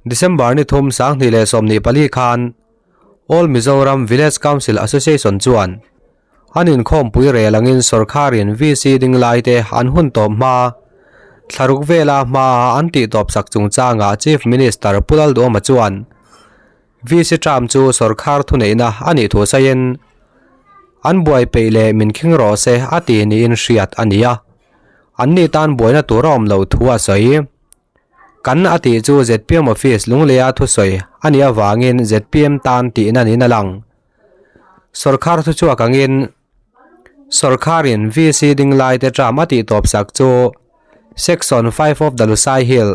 December ni thum 2024 khan All Mizoram Village Council Association chuan an inkhawmpui rel angin sawrkharin VC ding laite an hun tawp hma thlaruk vela hmaa an tihtawp sak chungchangah Chief Minister Pu Lalduhoma chuan VC term chu sawrkhar thuneihna a nih thu sawiin an buai peih leh min khing rawh se a ti niin hriat a ni a, anni tan buaina tur a awm loh thu a sawi. Kan a tih chu zpm office Lungleia thusawi a nih avangin zpm tan tihna niin a lang. Sawrkhar thuchhuak angin sawrkharin VC ding laite term a tihtawp sak chu Section 5 of the Lusai Hill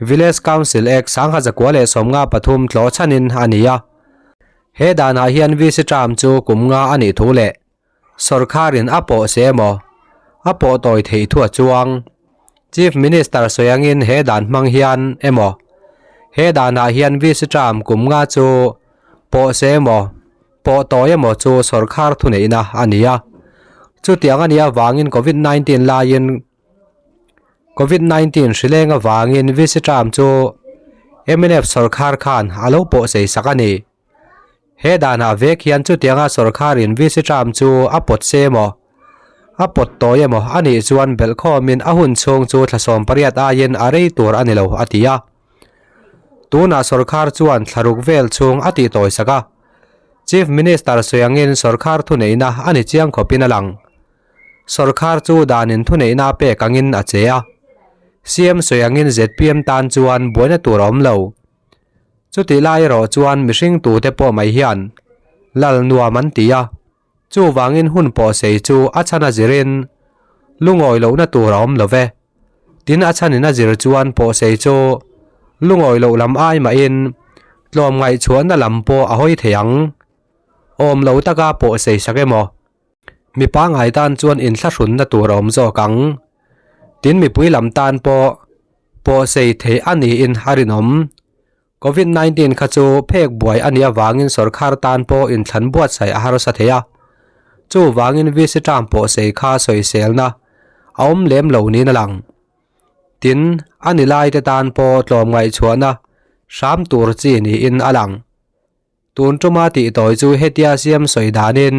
Village Council Act 1993 tlawh chhanin a ni a. He danah hian VC term chu kum nga a nih thu leh sawrkharin a pawh se emaw a pawh tawi theih thu a chuang. Chief Minister sawi angin he dan hmang hian emaw he danah hian VC term kum nga chu pawh se emaw pawh tawi emaw chu sawrkhar thuneihna a ni a. Chutiang a nih avangin Covid-19 laiin Covid 19 hri leng avangin VC term chu mnf sawrkhar khan a lo pawh sei sak a ni. He danah vek hian chutianga sawrkharin VC term chu a pawt se emaw, a pawt tawi emaw a nih chuan belhkhawmin a hun chhung chu thla 18 aiin a rei tur a ni lo a ti a. Tunah sawrkhar chuan thlaruk vel chhung a tih tawi sak a. Chief Minister sawi angin sawrkhar thuneihna a ni chiang khawpin a lang. Sawrkhar chu danin thuneihna a pek angin a che a, CM sawi angin zpm tan chuan buaina tur a awm lo. Chutih lai erawh chuan mihring tute pawh mai hian lal nuam an ti a, chuvangin hun pawh sei chu a chhan a zirin lungawi lohna tur a awm lo ve. Tin a chhanin a zir chuan pawh sei chu lungawi loh lam ai mahin tlawmngaih chhuahna lam pawh a hawi thei ang. Awm lo taka pawh sei sak emaw? Mi pangngai tan chuan inthlahrunna tur a awm zawk ang. Tin mipui lam tan pawh pawhsei theih a niin a rinawm. Covid 19 kha chu phek buai a nih avangin sawrkhar tan pawh inthlan buatsaih a harsa thei a. Chuvangin VC term pawhsei kha sawiselna a awm lem lo niin a lang. Tin, a ni laite tan pawh tlawmngaihchhuahna hram tur chi niin a lang. Tun tuma tih tawi chu hetia siam sawi danin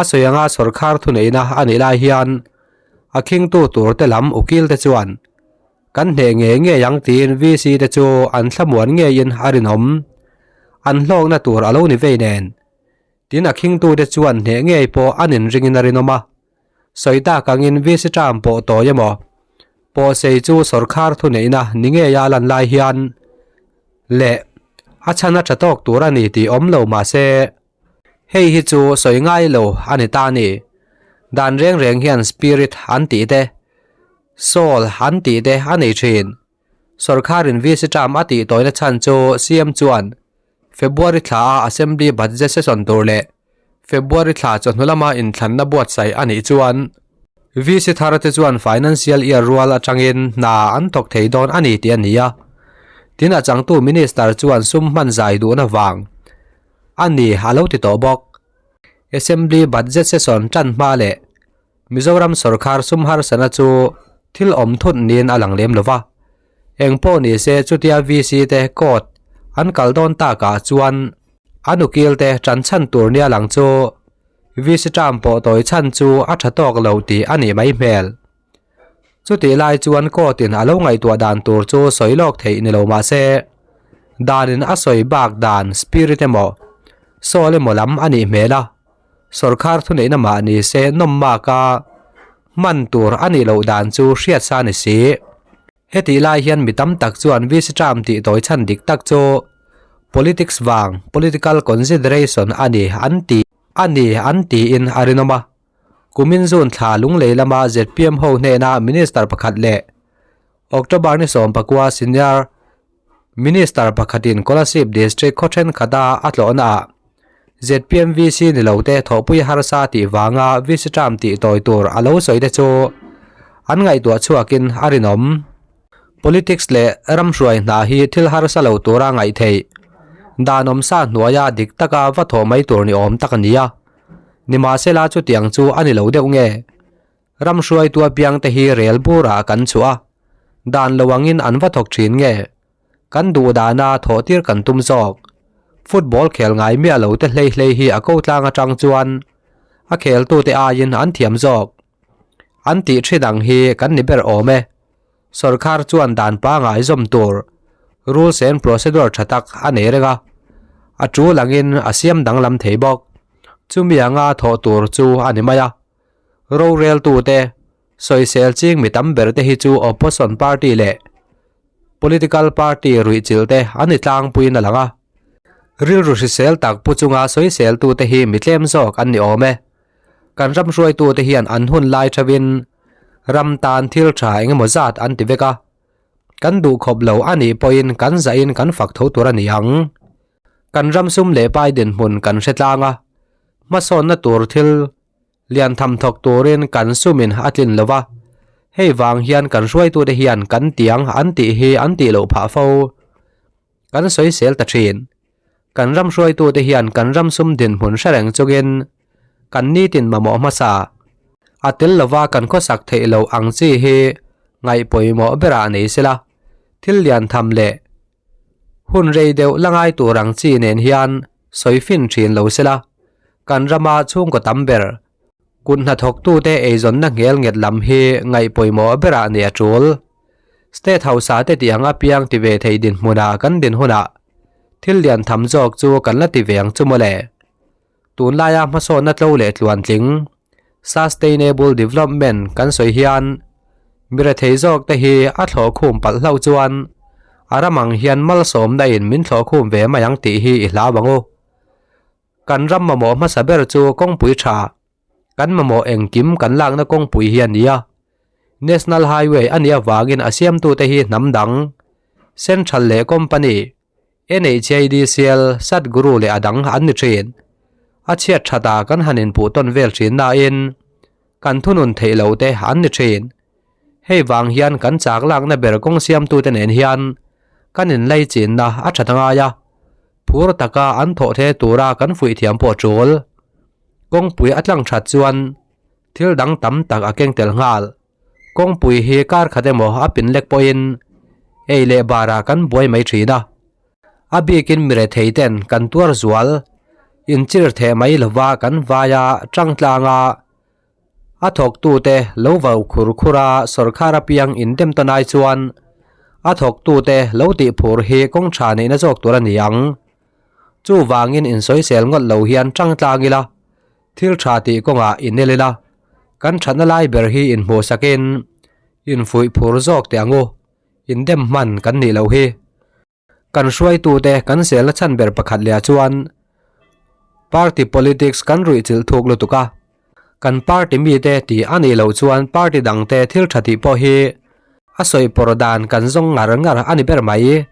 a sawi anga sawrkhar thuneihna a nih lai hian a khingtu tur te lam ukil te chuan kan hneh ngei ngei ang tiin VC te chu an thlamuan ngeiin a rinawm. An hlawkna tur a lo ni vei nen. Tin a khingtu te chuan hneh ngei pawh an inringin a rinawm a. Sawi tak angin VC term pawh tawi emaw pawhsei chu sawrkhar thuneihna ni ngeia lan lai hian leh a chhan a tha tawk tur a ni tih awm lo mah se hei hi chu sawi ngai lo a ni ta a ni. Dan reng reng hian spirit an tih te, soul an tih te a nei thin. Sawrkharin VC term a tih tawina chhan chu CM chuan February thla a Assembly Budget Session tur leh February thla chawhnu lama inthlanna buatsaih a nih chuan VC thar te chuan Financial Year rual atangin hna an thawk thei dawn a ni tih a ni a. Tin a changtu Minister chuan sum hman zai duhna vang a ni a lo ti tawh bawk. Assembly Budget Session tan hma leh Mizoram sawrkhar sum harsana chu thil awm thut niin a lang lem lo va. Eng pawh ni se chutia VC te court an kal dawn takah chuan an ukil te tan chhan tur nia lang chu VC term pawh tawi chhan chu a tha tawk lo tih a nih mai hmel. Chutih lai chuan court in a lo ngaihtuah dan tur chu sawi lawk theih ni lo mah se danin a sawi bak dan spirit emaw soul emaw lam a nih hmel a. Sawrkhar thuneihna mah ni se nawm maka hman tur a nih loh dan chu hriat sa ni si. Hetih lai hian mi tam tak chuan VC term tih tawi chhan dik tak chu politics vang, political consideration, a ni an ti a ni an tiin a rinawm a. Kumin June thla lunglei lama zpm ho hnena Minister pakhat leh October ni 19 Senior Minister pakhatin Kolasib District khaw thenkhat a a tlawhnaah zpm VC ni lo te thawhpui harsa tih vanga VC term tih tawi tur a lo sawi te chu an ngaihtuah chhuakin a rinawm. Politics leh ramhruai hna hi thil harsa lo tura ngaih theih dan awmsa hnuaia dik taka va thawh mai tur ni awm tak a ni a. Nimahsela chutiang chu a ni lo deuh nge? Ram hruaitu apiang te hi rel burah kan chhuah a, dan lo angin an va thawk thin nge? Kan duh dana thawh tir kan tum zawk. Football khel ngai miah lo te hlei hlei hi a ko tlang atang chuan a kheltute aiin an thiam zawk. An tih thin ang hi kan ni ber awm e. Sorkar chuan dan pangai zawm tur rules and procedure tha tak a nei reng a, a tul angin a siam danglam thei bawk. Chumi anga thawh tur chu a ni mai a. Roreltute sawisel ching mi tam ber te hi chu opposition party leh political party ruihchilh te an ni tlangpuiin a lang a. Rilru hrisel tak pu chunga sawiseltute hi mi tlem zawk an ni awm e. Kan ram hruaitute hian an hun lai theuhin ram tan thil tha eng emaw zat an ti vek a, kan duh khawp lo a nih pawhin kan zahin kan fak tho tur a ni ang. Kan ram sum leh pai dinhmun kan hre tlang a, hmasawnna tur thil lian tham thawk turin kan sumin a tlin lo va, hei vang hian kan hruaitute hian kan tiang an tih hi an tih loh phah fo. Kan sawisel ta thin. Kan ram hruaitute hian kan ram sum dinhmun hre reng chungin kan nitin mamawh hmasa a tel lova kan khawsak theih loh ang chi hi ngaih pawimawh berah nei sela, thil lian tham leh hun rei deuh la ngai tur ang chi nen hian sawi fin thin lo sela, kan rama chhungkaw tam ber kut hnathawktute eizawnna nghel nghet lam hi ngaih pawimawh berah nei a tul. State hausa te tih ang apiang ti ve thei dinhmunah kan din hunah thil lian tham zawk chu kan la ti ve ang chu mawle. Tunlaia hmasawnna tlo leh tluantling, Sustainable Development, kan sawi hian mi rethei zawk te hi a thlawh khum palh hlauh chuan a ram ang hian malsawmna in min thlawh khum ve mai ang tih hi i hlau ang u. Kan ram mamawh hmasa ber chu kawngpui tha Kan mamawh engkim kan lakna kawngpui hi a ni a, National Highway a nih avangin a siamtute hi hnam dang, Central leh Company, NHADCL, Satguru leh a dang an ni thin. A chhiat that a kan han inpuh tawn vel thin nain kan thunun theih lo te an ni thin. Hei vang hian kan chak lakna ber kawng siamtute nen hian kan inlaichinna a that angai a, phur taka an thawh the tura kan fuih thiam pawh a tul. Kawngpui a tlang that chuan thil dang tam tak a keng tel nghal. Kawngpui hi kar khat emaw a pin lek pawhin ei leh barah kan buai mai thin a. A bikin mi rethei ten kan tuar zual inchir theh mai lova kan vaia tangtlang a, a thawktute lo vau khur khur a sawrkhar apiang indem tawn ai chuan a thawktute lo tih phur hi kawng tha neihna zawk tur a ni ang. Chuvangin insawisel ngawt lo hian tangtlang ila, thil tha tih kawngah inel ila, kan thatna lai ber hi inhmuh sakin infuih phur zawk teh ang u, indem hman kan nih loh hi. Kan hruaitute kan selna chhan ber pakhat leh ah chuan party politics kan ruihchilh thuk lutuk a, kan party mite tih a nih loh chuan party dangte thil tha tih pawh hi a sawi pawr dan kan zawng ngar ngar a ni ber mai.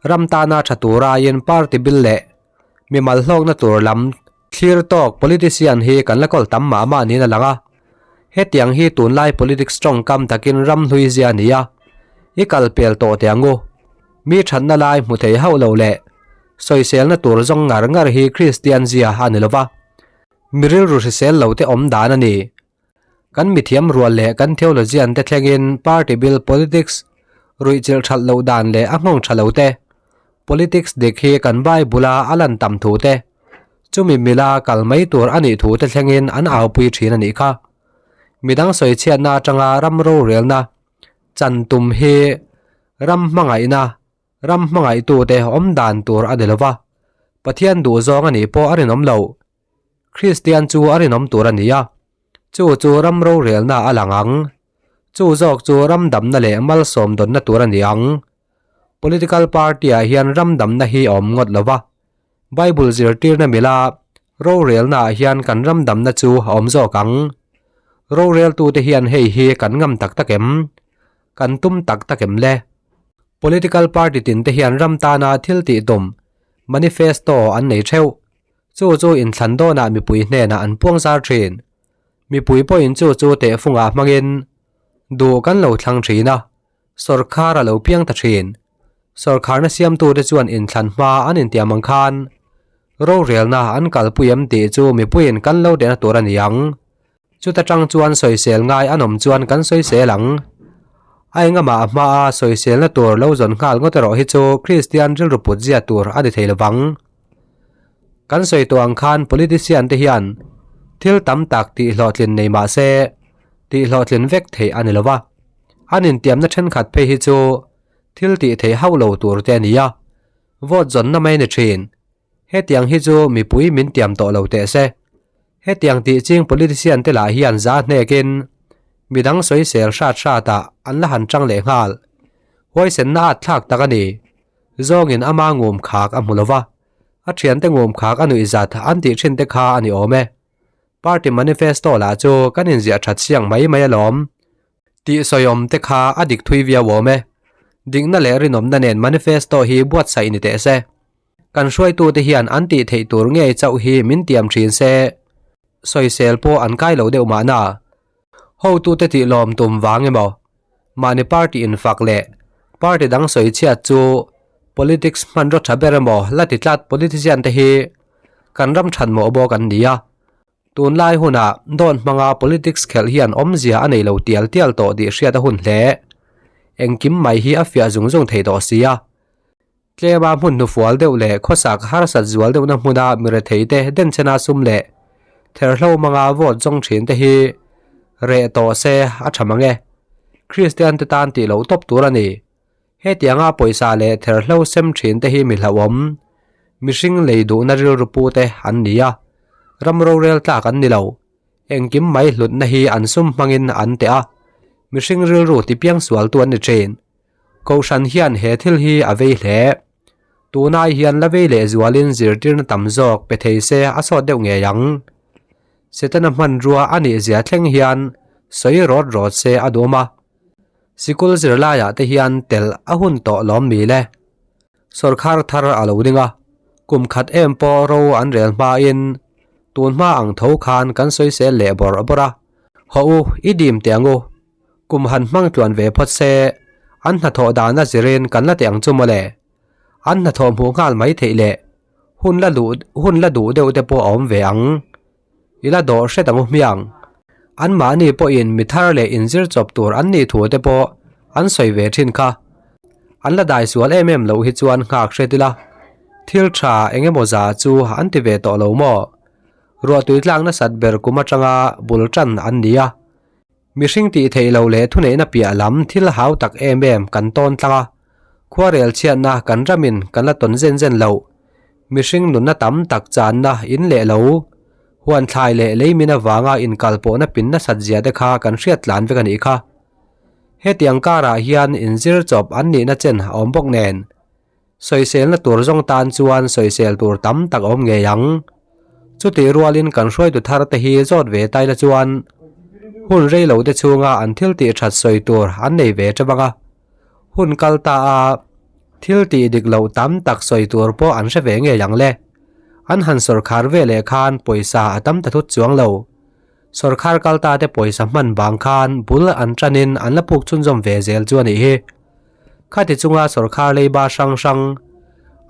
Ram tana tha tur aiin party bil leh mimal hlawkna tur lam thlir tawk politician hi kan la kawl tam mah mah niin a lang a. Hetiang hi tunlai politics tawngkam takin ram hlui zia a ni a, i kal pel tawh teh ang u. Mi thatna lai hmu thei hauh lo leh sawiselna tur zawng ngar ngar hi Kristian zia a ni lova, mi rilru hrisel lo te awm dan a ni. Kan mithiam rual leh kan theologian te thlengin party bil politics ruihchilh that loh dan leh a nghawng tha lo te, politics dik hi kan Bible a a lan tam thu te, chumi mila kal mai tur a nih thu te thlengin an aupui thin a nih kha. Midang sawichhiatna atanga ram rorelna chan tum hi ram hmangaihna, ram hmangaihtute awm dan tur a ni lova, Pathian duhzawng a nih pawh a rinawm lo. Kristian chu a rinawm tur a ni a, chu chu ram rorelna a lang ang. Chu zawk chu ram damna leh malsawm dawnna tur a ni ang. Political party-ah hian ram damna hi a awm ngawt lo va, Bible zirtirna mila rorelnaah hian kan ram damna chu a awm zawk ang. Roreltute hian hei hi kan ngam tak tak em? Kan tum tak tak em le? Political party tinte hian ram tana thil tih tum, manifesto, an nei theuh. Chu chu inthlan dawnah mipui hnenah an puang zar thin. Mipui pawhin chu chu tehfungah hmangin duh kan lo thlang thin a, sawrkhar a lo piang ta thin. Sawrkharna siamtute chuan inthlan hma an intiam ang khan rorelna an kalpui em tih chu mipuiin kan lo dehna tur a ni ang. Chuta tang chuan sawisel ngai an awm chuan kan sawisel ang. A engama a hmaa sawiselna tur lo zawn nghal ngawt erawh hi chu Kristian rilru put zia tur a ni thei lovang. Kan sawi tawh ang khan politician te hian thil tam tak tih hlawhtlin nei mah se tih hlawhtlin vek theih a ni lova. An intiamna thenkhat phei hi chu thil tih theih hauh lo tur te a ni a, vote zawnna mai a ni thin. Hetiang hi chu mipui min tiam tawh lo teh se. Hetiang tih ching politician te lah hian za hnekin midang sawisel hrat hratah an la han tang leh nghal. Huaisenna at thlak tak a ni. Zawngin ama ngum khak a hmu lo va, a thiante ngum khak a nuih zat an tih thin te kha a ni awm e. Party manifesto lah chu kan inziah that siang mai mai alawm. Tih sawiawm te kha a dik thui viau awm e. Dikna leh rinawmna nen manifesto hi buatsaih ni teh se. Kan hruaitute hian an tih theih tur ngei chauh hi min tiam thin se, sawisel pawh an kai lo deuh mahna. Hotute tih lawm tum vang emaw, mahni party infak leh party dang sawi chhiat chu politics hmanraw tha ber emaw la ti tlat politician te hi kan ram thanmawh bawk an ni a. Tunlai hunah dawn hmanga politics khelh hian awmzia a nei lo tial tial tawh tih hriat a hun hle. Engkim mai hi a fiah zung zung thei tawh si a. Tlema hmun hnufual deuh leh khawsak harsat zual deuhna hmuna miretheite denchhena sum leh therhlo hmanga vote zawng thin te hi reh tawh se a tha mang e. Kristian te tan tih loh tawp tur a ni. Hetianga pawisa leh therhlo sem thin te hi mi hlauhawm, mihring lei duhna rilru pu te an ni a, ram rorel tlak an ni lo. Engkim mai hlutna hi an sum hmangin an teh a, mihring rilru tipiang sualtu an ni thin. Kohhran hian he thil hi a vei hle. Tunai hian la vei leh zualin zirtirna tam zawk pe thei se a sawt deuh ngei ang. Setana hmanrua a nih zia thleng hian sawi rawt rawt se a duhawm a. Sikul zirlaiah te hian tel a hun tawh lawm mi le. Sawrkhar thar a lo ding a, kum khat em pawh ro an rel hmain tun hma ang tho khan kan sawisel leh bawrh bawrh a. Hawh u, i dim teh ang u. Kum han hmang tluan ve phawt se, an hnathawh dana zirin kan la teh ang chu mawle. An hnathawh hmuh nghal mai theih leh hun la luh hun la duh deuh te pawh a awm ve ang. I la dawh hret ang u hmiang. Anmahni pawhin mi thar leh inzir chawp tur an nih thu te pawh an sawi ve thin kha. An la dai sual em em loh hi chuan nghak hret ila. Thil tha eng emaw za chu an ti ve tawh lo maw? Ruahtui tlak nasat ber kum atanga bul tan an ni a. Mihring tih theih loh leh thuneihna piah lam thil hau tak em em kan tawn tlang a, khuarel chhiatna kan ramin kan la tawn zen zen loh. Mihring nunna tam tak channa in leh lo, huan thlai leh leimin avanga inkalpawhna pin nasat zia te kha kan hriat tlan vek a nih kha. Hetiang karah hian inzir chawp an nihna chen a awm bawk nen. Sawiselna tur zawng tan chuan sawisel tur tam tak a awm ngei ang. Chutih rualin kan hruaitu thar te hi zawt ve taila chuan hun rei lo te chhunga an thil tih that sawi tur an nei ve teuh ang a. Hun kal ta a thil tih dik loh tam tak sawi tur pawh an hre ve ngei ang le. An han sawrkhar ve leh khan pawisa a tam ta thut chuang lo. Sawrkhar kal ta te pawisa hman vang khan bul an tanin an la puk chhunzawm ve zel chu a nih hi. Khati chunga sawrkhar leiba hrang hrang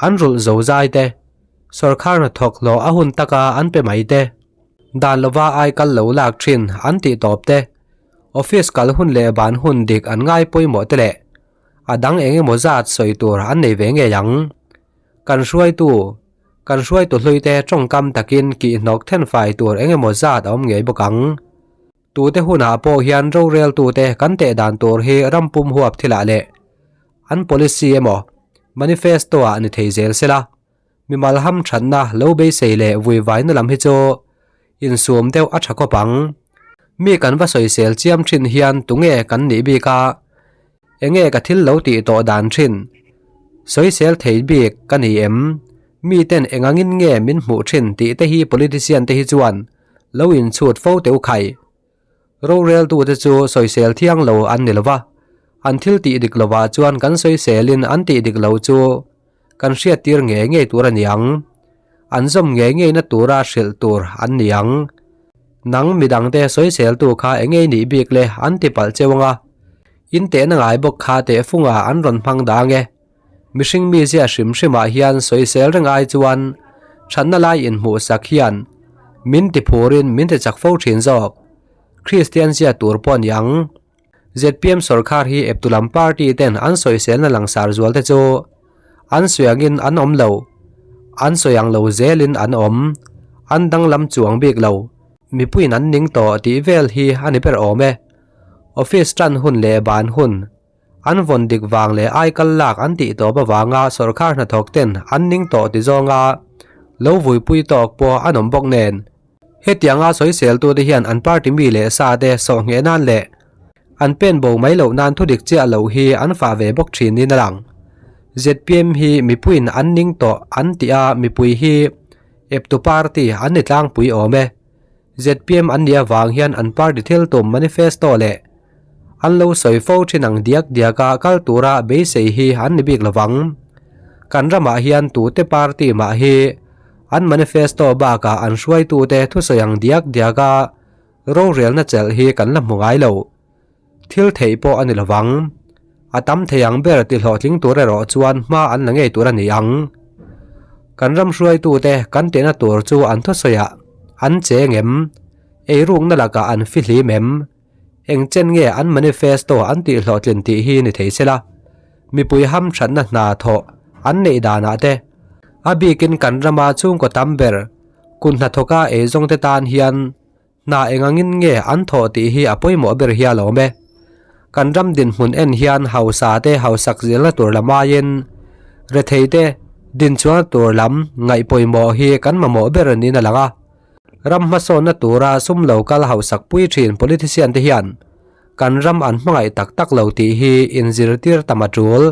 an rulh zo zai te, sawrkhar hnathawk hlawh a hun taka an pe mai te, dan lova ai kal lo lak thin an tih tawp te, office kal hun leh ban hun dik an ngai pawimawh te leh a dang eng emaw zat sawi tur an nei ve ngei ang. Kan hruaitu, kan hruaitu hlui te tawngkam takin kihhnawk thenfai tur eng emaw zat a awm ngei bawk ang. Tute hunah pawh hian roreltute kan teh dan tur hi ram pum huap thilah leh an policy emaw manifesto-ah ni thei zel sela, mimal hamthatna lo beisei leh vuivaina lam hi chu insum deuh a tha khawp ang. Mi kan va sawisel chiam thin hian tunge kan nih bik a, enge ka thil lo tih tawh dan thin? Sawisel thei bik ka ni em? Miten engangin nge min hmuh thin tih te hi politician te hi chuan Lo inchhut fo teu khai. Roreltute chu sawisel thiang lo an ni lova, an thil tih dik lovah chuan kan sawiselin an tih dik lo chu kan hriattir ngei ngei tur a ni ang. An zawm ngei ngeina tura hrilh tur an ni ang. Nang midangte sawiseltu kha engei nih bik le an ti palh cheu anga, in tehna ngai bawk kha tehfungah an rawn hmang dang e. Mihring mizia hrim hrimah hian sawisel reng ai chuan thatna lai inhmuhsak hian min ti phurin min ti chak fo thin zawk. Kristian zia tur pawh a ni ang. Zpm sorkar hi eptu lam party ten an sawiselna langsar zual te chu an sawi angin an awm lo, an sawi ang lo zelin an awm, an danglam chuang bik lo, mipuiin an ning tawh tih vel hi a ni ber awm e. Office tan hun leh ban hun an vawn dik vang leh aikal lak an tih tawp avanga sorkar hnathawk ten an ning tawh ti zawnga lo vuipui tawk pawh an awm bawk nen. Hetianga sawiseltute hian an party mi leh sa te sawhngheh nan leh an pen bo mai loh nan thudik chiah loh hi an fah ve bawk thin niin a lang. Zpm hi mipuiin an ning tawh an tih a mipui hi eptu party an ni tlangpui awm e. Zpm an nih avang hian an party thil tum manifesto leh an lo sawi fo thin ang diak diaka kal tura beisei hi an ni bik lovang. Kan ramah hian tute party mah hi an manifesto bakah an hruaitute thusawi ang diak diaka rorelna chelh hi kan la hmu ngai lo. Thil theih pawh a ni lovang. A tam thei ang ber ti hlawhtling tur erawh chuan hma an la ngei tur a ni ang. Kan ram hruaitute kan tehna tur chu an thusawiah an cheng em? Eirukna lakah an fihlim em? Eng chen nge an manifesto an tih hlawhtlin tih hi ni thei sela, mipui hamthatna hna thawh an neih danah te, a bikin kan rama chhungkaw tam ber kut hnathawka eizawngte tan hian hna engangin nge an thawh tih hi a pawimawh ber hial awm e. Kan ram dinhmun en hian hausa te hausak zirna tur lam aiin rethei te dinchhuahna tur lam ngaih pawimawh hi kan mamawh ber niin a lang a. Ram hmasawnna tura sum lo kal hausak pui thin politician te hian kan ram an hmangaih tak tak lo tih hi inzirtir tam a tul.